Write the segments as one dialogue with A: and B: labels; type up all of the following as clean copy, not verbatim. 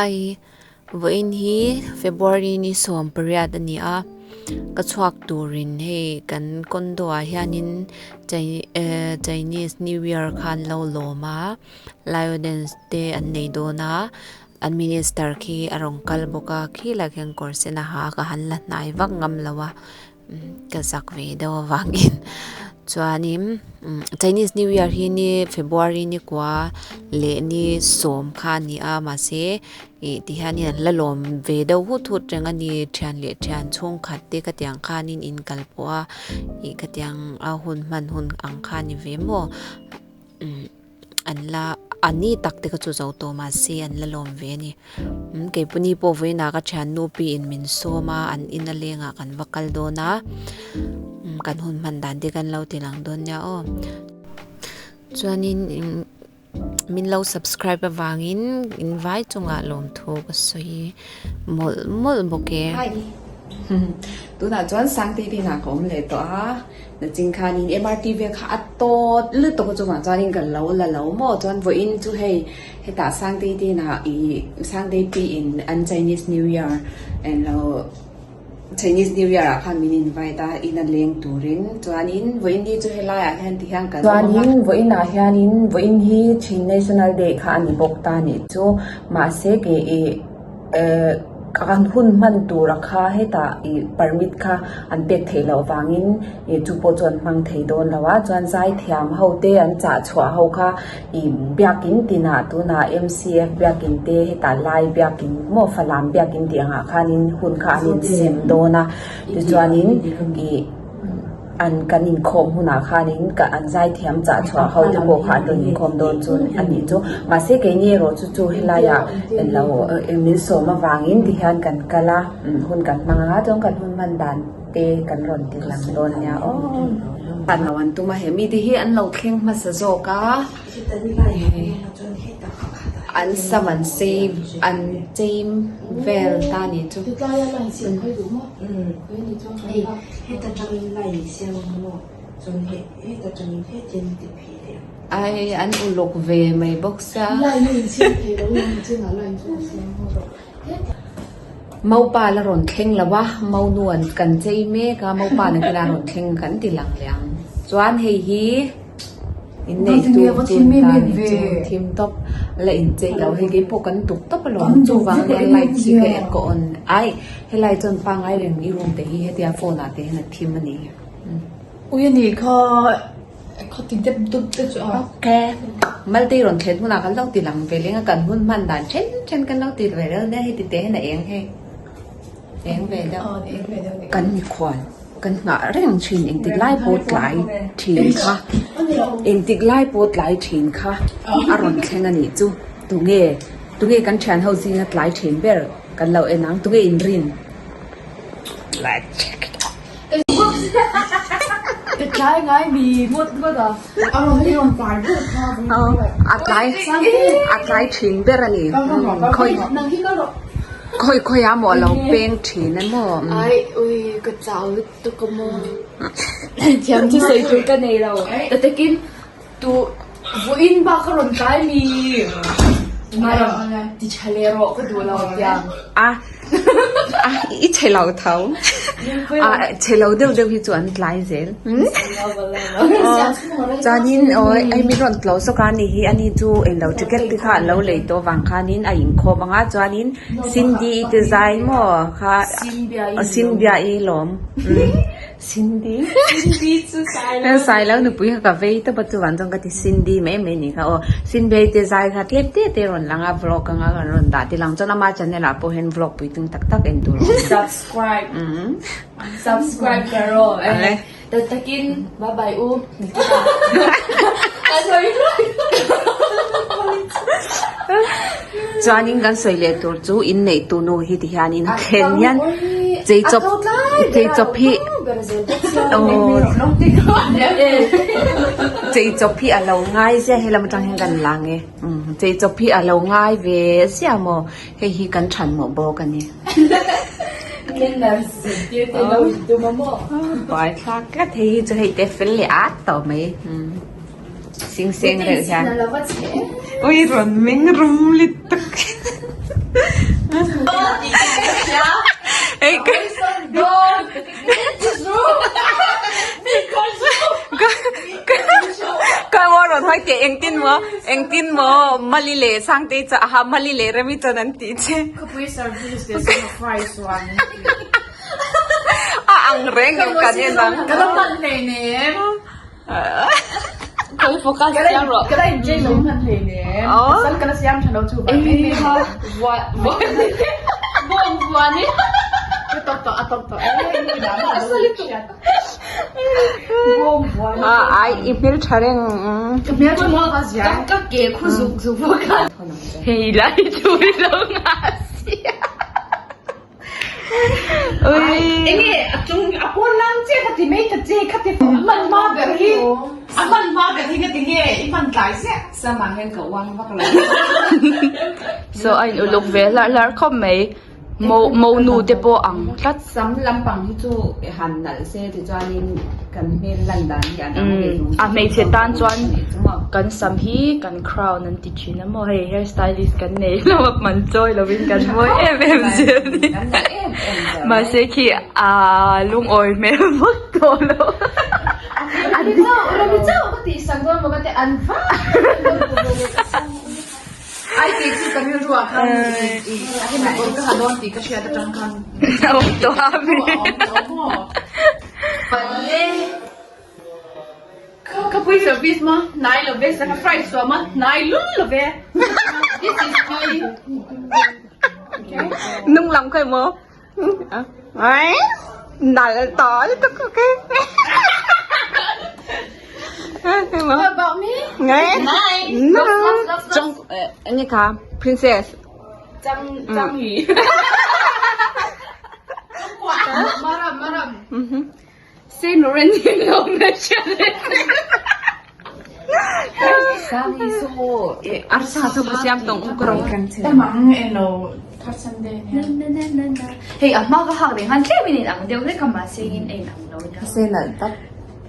A: Hi, vawiin hi February ni 18 a ni a, ka chhuak turin hei kan condo ah hianin Chinese New Year kha an lo lawm a, Lio dance te an nei dawn a, an minister khi a rawn kal bawk a, khilai khian kawr sen a ha a ka han la hnai vak ngam lo a. Ka zak ve deuh avangin chuanin Chinese New Year hi ni February ni kua leh ni sawm kha a ni a mahse ih ti hianin an la lawm ve deuh hut hut reng a ni thian leh thian chhungkhat te ka tiang khanin in kal pawh a ih ka tiang a hun hman hun ang kha a ni ve maw. An la a ni tak te kha chu zo tawh mahse an la lawm ve a ni. Keipawh pawh vawiinah ka thiannu piin min sawm a an in a lengah kan va kal dawn a kan hun hman dan te kan lo ti lang dawn nia aw. Chuanin min lo subscribe avangin in vai chungah lawmthu ka sawi mawlh mawlh bawk e.
B: Hi tunah chuan Sangtei te inah ka awm leh tawh a. Nachin khanin MRT vel kha a tawt lutuk a chungah chuanin kan lo la lo maw chuan vawiin chu hei hetah Sangtei te inah ih Sangtei pi in an Chinese New Year englo Chinese New Year ah khan min invite a in a leng turin chuanin vawiin ni chu helaiah hian ti hian kan awm a.
C: Chuanin vawiin ah hianin vawiin hi Chin National Day kha a ni bawk ta nih chu mahse ke ih eh kan hun hman tura kha hetah ih permit kha an pek theih loh vangin ih chu pawh chu an hmang thei dawn lo a chuan zaithiam ho te an chah chhuah ho kha ih biakin tinah tunah M_C_F biakin te hetah lai biakin maw falam biakin tih angah khanin hun kha an insem dawn a tichuanin ih. An kan inkhawm hunah khanin ka an zaithiam chah chhuah ho te pawh kha an rawn inkhawm dawn chu a nih chu. Mahse keini erawh chu chu helaiah englo min sawm avangin tihian kan kal a, hun kan hmang anga chuan kan hun hman dan te kan rawn ti lang dawn nia aw.
B: An lo an tum a, he mite hi an lo thleng hmasa zawk a. An sam an sei an chei vel ta nih chu. Ai an uluk ve mai bawk sia. Maupa la rawn thleng lo a, Maunu an kan chei mek a, Maupa na kila rawn thleng kan ti lang leh ang. Chuan hei hi. Innei tu tun ta ni chu thim tawp la inchei lo hei keipawh kan tuk tawp alawm chuvang nia light hi ka en ka on ai helai chuan pangai reng i room te hi hetia phone ah te hian a thim a ni.
D: Ui a ni kha kha ti dep dup te chu a.
B: Ok Maltei rawn thlen hunah kan lo ti lang ve leng a kan hun hman dan then then kan lo ti ve reuh nia hei ti te hian a eng hei eng ve deuh kan mikhual. Kan nghah reng thin engtik lai pawh tlai thin kha engtik lai pawh tlai thin kha a rawn thleng a nih chu tunge tunge kan thian ho zinga tlai thin ber kan lo en ang tunge in rin a tlai a tlai thin ber a ni khawi. Khawi khawi a maw lo peng thin a maw?
D: Ai ui ka chau lutuk a maw? Thiam chu sawi tur ka nei lo. Ta takin tu vawiin bak ka rawn tlai mi. Ti tha leh rawh ka duh lo tiang.
B: A a i chhe lo tho. A chhe lo deuh deuh hi chu an tlai zel. Chuanin aw hei min rawn tlawh zawk a ni hi ani chu englo ticket te kha an lo lei tawh avang khanin a inkhawm ang a chuanin Cindy te zai maw kha Cindy i lawm Cindy Sailo nupui kha ka vei tawp a chuvang chuan ka ti Cindy mai mai ni kha aw Cindy te zai kha tlem te te rawn lang a vlog anga kan rawn dah te lang chuan ama channel ah pawh hian vlog pui tung tak tak en tur a awm.
D: Subscribe Subscribe karo. Dawt takin bye bye u.
B: Chuanin kan sawi leh tur chu inneih tu nu hi ti hianin a thlen hian chei chawp chei chawp hi chei chawp hi a lo ngai zia helam atang hian kan lang e chei chawp hi a lo ngai ve zia maw hei hi kan than mawh bawk a ni. Buai thlak tlat hei hi chu hei te fel leh at tawh mai sing seng reuh hian ui rawn meng rum lutuk. Ka maw rawn hawi teh engtin maw engtin maw Mali leh Sangtei chu aha Mali leh Remi chuan an tih che.
D: Khawpui service te chu fry chuan
B: A ang reng em kan en ang.
D: Ka la hman hleinem.
B: Ka focus chiang rawh.
D: Ka la inchei lo hman hleinem. Pasal ka la siam tha lo chu vang mai mai.
E: Bawng vuan i.
D: Ka tawp tawh a tawp tawh e. Bawng vuan.
B: Ai i hmel tha reng.
D: Ka hmel tha maw ka zia.
E: Ka ke khu zuk zuk bawk a.
D: Hei lai chu i lo ngah sia.
E: Enge a chung a pawn lang che kha ti mai ta che kha ti a hman hma ber hi a hman hma ber hi nga ti nge i hman tlai ziah.
B: Sam ah hian ka uang vak lo.
D: So a in uluk ve hlarh hlarh khawp mai mo mo nu te pawh ang tlat.
B: Sam lampang hi chu han nalh se tichuanin kan hmel lan dan hi a dang ve zung
D: A hmeichhe tan chuan kan sam hi kan crown an ti thin a maw hei hair stylist kan nei lo a man chawi lovin kan mawi em em zel a ni mahse khi aa lungawi hmel vak tawh lo. Awm tawh a mi.
E: Ka pui service ma hnai lo ve sangha fry suam a hnai lul lo ve this is me
B: Nung lam khawi maw ai nal tawh lutuk okay
E: What about me?
B: Ngai no Chong enge kha princess
D: Chang chang yi
E: Maram maram
D: Saint Laurent hi lo na hria le.
B: Arsa chu ka siam tawng u ka rawn kan che.
D: Tamang elo third Sunday nia. Hei a hma ka hak reng han tlem in in ang deuh hlek a mahse in a in ang lo nia.
B: Se nalh tak.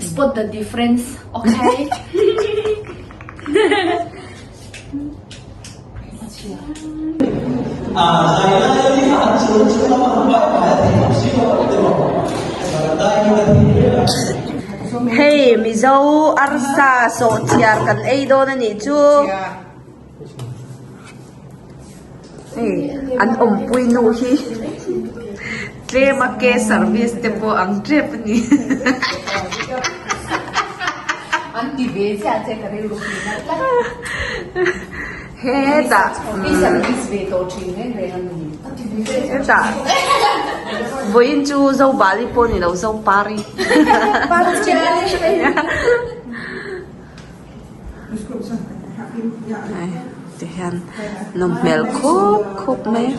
D: Spot the difference okay.
B: Hei Mizo arsa sawhchiar kan ei dawn a nih chu hei an awmpui nu hi tlem a ke service te pawh ang tep a ni. Hetah hetah vawiin chu Zobali pawh ni lo Zopari tihian nawm hmel khup khup mai a.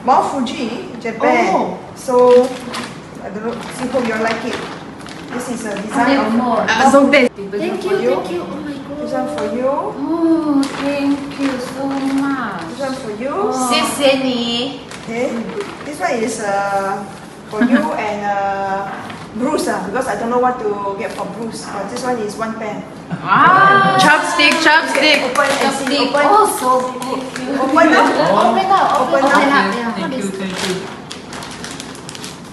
F: Mount Fuji, Japan. So I don't know. See, hope you like it. This is a design of
D: Thank you, thank you. Oh my god.
F: This one for you.
D: Oh, thank you so much.
F: This one for you.
D: 谢谢你。
F: Okay. This one is uh, for you and uh, Bruce, uh, because I don't know what to get for Bruce. But this one is one pair.
D: Chopstick, chopstick.
F: Open and see. Open.
D: Oh, so good.
F: Open now.
D: Open up,
F: Open
D: open
F: up.
D: up.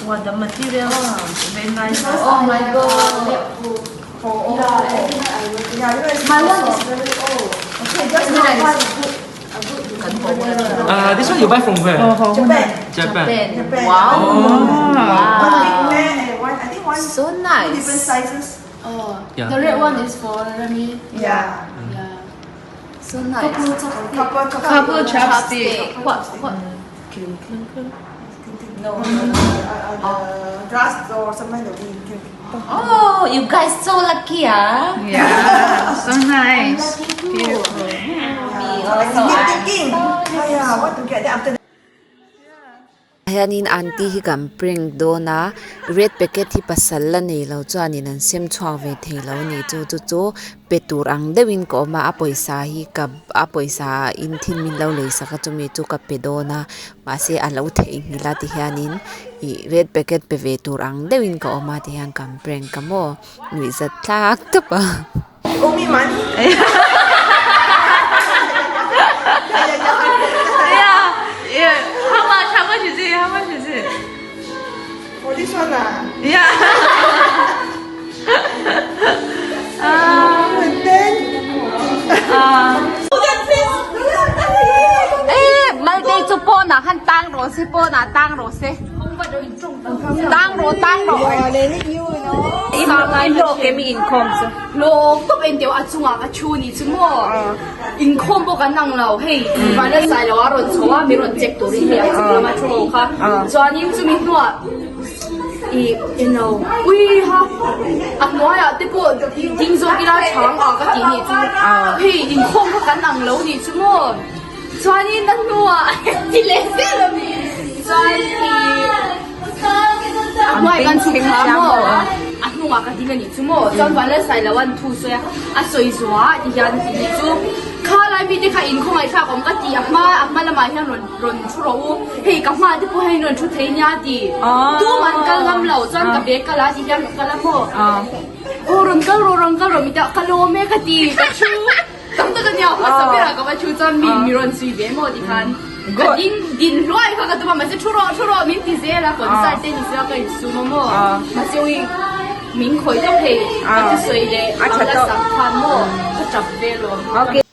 D: Wow, the material is very nice. Oh my god.
F: For all. Yeah, because my one is very old. Okay, just now buy a good
G: This one you buy from where?
F: Japan.
G: Japan.
F: Japan.
B: Wow.
F: One big pair and one, I think one
B: So
F: two
B: nice.
F: different sizes.
D: Oh,
G: Yeah.
D: the red one is for Remy.
F: Yeah.
D: Yeah.
B: So nice.
F: Couple couple.
D: Couple chopstick. What? What?
F: No, no, no. The glass door, sometimes the wind can.
B: Oh, you guys so lucky ah.
E: Yeah, so nice. Beautiful.
F: Yeah. I keep thinking, oh yeah, what to get then after
A: Hianin aunty hi kan prank dawn a red packet hi pasal la nei lo chuanin an sem chhuak ve thei lo a ni chu chu chu pe tur ang deuhin ka awm a a pawisa hi ka a pawisa in thil min lo lei sak a chumi chu ka pe dawn a mahse a lo theihnghilh a ti hianin ih red packet pe ve tur ang deuhin ka awm a ti hian kan prank a maw nuihzat thlak tawp a.
F: You owe me money?
D: Yeah, yeah. How much? How much is it? How much is it?
F: For this one ah.
D: Yeah.
F: And then
B: Eh, malte chu pawn ah khan tang rawh se pawn ah tang rawh se. Tang rawh tang rawh.
F: Yeah, they need you, you know.
B: I hlawk em i inkhawm chu?
D: Hlawk tawp en teuh a chungah ka thu ni chu maw inkhawm pawh kan ang lo hei van a zai lo a rawn chho a min rawn check turin hei a chung lama thu ho kha chuanin chumi hnuah ih eng lo ui ha a hnuaiah te pawh ding zawk ila chhang ah ka tih nih chu hei inkhawm kha kan ang lo ni chu maw chuanin a hnuah ti leh zel a ni chuan ih a hnuai kan chhuk thla maw a hnungah ka ding a nih chu maw chuan Vanlalsai lo an thu sawi a a sawi zuah ti hian ti nih chu kha lai mite kha in khawngaihthlak awm ka ti a hma a hma lamah hian rawn rawn thu rawh u hei ka hma te pawh hian rawn thu thei nia ti tum an kal ngam lo chuan ka bag kal a ti hian rawn kal a maw aw rawn kal rawh rawn kal rawh mi tia ka lawm e ka ti ka thu Tam tak a nia, hmasa berah ka va thu chuan mi mi rawn zui ve maw ti khan ka ding din hluai kha ka tum a mahse thu rawh thu rawh min ti zel a concert te ni sela ka insum a maw mahse ui min khawih tawp hei ka thusawi leh a la sak khan maw ka tap vel awm.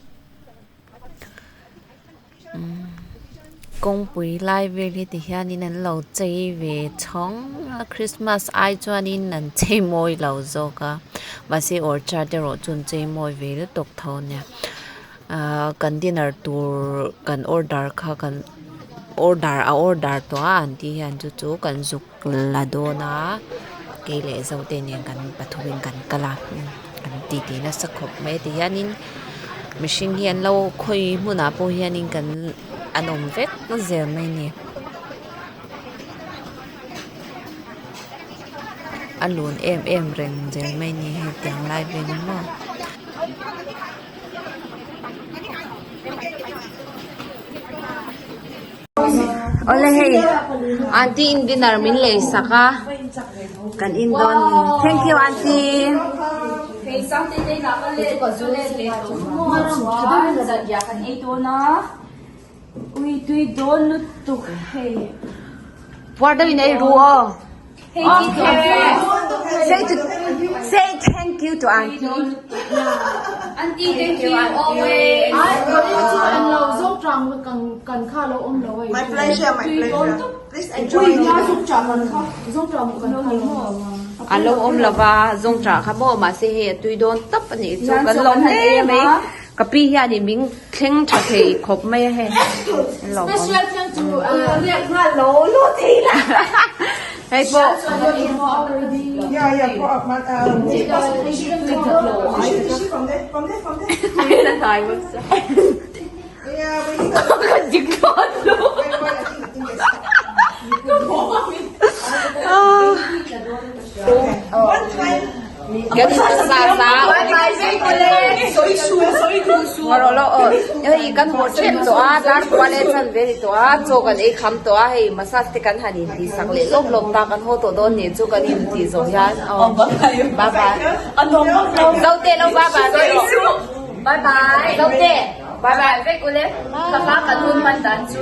A: Kawngpui lai vel hi ti hianin an lo chei ve chhawng a Christmas ai chuanin an chei mawi lo zawk a mahse orchard erawh chu an chei mawi ve lutuk tho a nia ahh kan dinner tur kan order kha kan order a order tawh a an tih hian chu chu kan zuk la dawn a kei leh zote nen kan pathumin kan kal a kan titi nasa khawp mai ti hianin mihring hi an lo khawi hmunah pawh hianin kan an awm vek zel mai a ni a lun em em reng zel mai a ni hetiang lai vel hi maw.
B: Awle hei aunty in dinner min lei sak a kan in dawn ni thank you aunty. Puar deuh in ei ru aw. Say to say thank you to aunty.
D: Aunty thank you always.
F: My pleasure, my pleasure. Please enjoy.
B: A lo awm lova zawngṭah kha maw mahse hei a tui dawn tawp a nih chu kan lawm hle mai ka pi hianin min thleng tha thei khawp mai a hei hei pawh Kan sa sa hei kan haw tep tawh a dar kua leh chan ve ni tawh a chaw kan ei kham tawh a hei massage te kan han intih sak leh lawp lawp ta kan haw tawh dawn nih chu kan intih zawh hian aw bye bye zote lo bye bye ve rawh
D: Bye bye
B: zote
D: bye bye vek ule ka pa kan hun hman dan chu.